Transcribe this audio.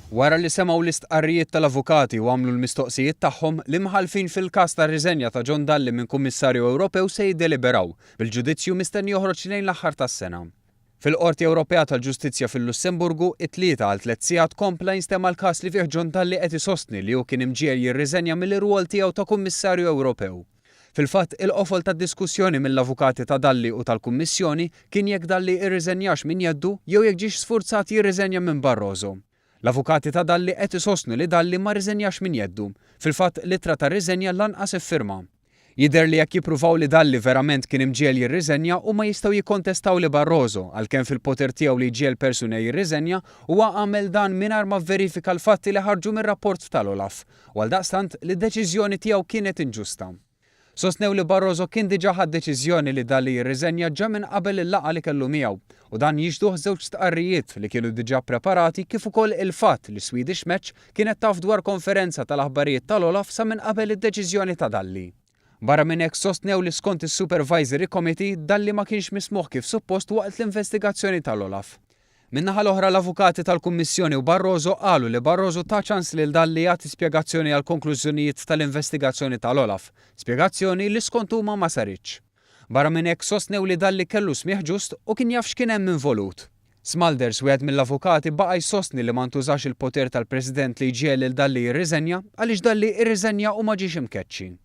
Wara li semgħu l-istqarrijiet tal-avukati u għamlu l-mistoqsijiet tagħhom, l-imħallfin fil-każ tar-riżenja ta' John Dalli minn Kummissarju Ewropew se jiddeliberaw, bil-ġudizzju mistenni joħroġ lejn l-aħħar tas-sena. Fil-Qorti Ewropea tal-Ġustizzja fil-Lussemburgu, it-Tlieta għal tlett sigħat kompla jinstema' l-każ li fih John Dalli qed isostni li hu kien imġiegħel jirriżenja mill-irwol tiegħu ta' Kummissarju Ewropew. Fil-fatt, il-qofol tad-diskussjoni mill-avukati ta' Dalli u tal-Kummissjoni kien jekk Dalli irriżenjax minn jeddu jew jekk ġiex sfurzat jirriżenja minn Barroso. L-avukati ta' Dalli qed isostnu li Dalli ma rriżenjax minn jeddu. Fil-fatt, l-ittra tar-riżenja lanqas iffirma. Jidher li jekk jippruvaw li Dalli verament kien imġiegħel jirriżenja huma jistgħu jikkontestaw li Barroso, għalkemm fil-poter tiegħu li jġiegħel persuna jirriżenja, huwa għamel dan mingħajr ma vverifika l-fatti li ħarġu mir-rapport tal-OLAF. U għaldaqstant li d-deċiżjoni tiegħu kienet inġusta. Sostnew li Barroso kien diġà ħa d-deċiżjoni li Dalli jirriżenja ġa minn qabel il-laqgħa li kellu miegħu, u dan jixhduh żewġ stqarrijiet li kienu diġà ppreparati kif ukoll il-fatt li Swedish Match kienet taf dwar konferenza tal-aħbarijiet tal-OLAF sa minn qabel id-deċiżjoni ta' Dalli. Barra minn hekk sostnew li skont is-Supervisory Committee, Dalli ma kienx mismugħ kif suppost waqt l-investigazzjoni tal-OLAF. Min-naħa l-oħra l-avukati tal-Kummissjoni u Barroso qalu li Barroso ta ċans lil Dalli jagħti spjegazzjoni għall-konklużjonijiet tal-investigazzjoni tal-OLAF, spjegazzjoni li skont huma ma saritx. Barra minn hekk sostnew li Dalli kellu smigħ ġust u kien jaf x'kien hemm involut. Smulders, wieħed mill-avukati, baqa' jsostni li ma ntużax il-poter tal-President li jġiegħel lil Dalli jirriżenja għaliex Dalli irriżenja u ma ġiex imkeċċi.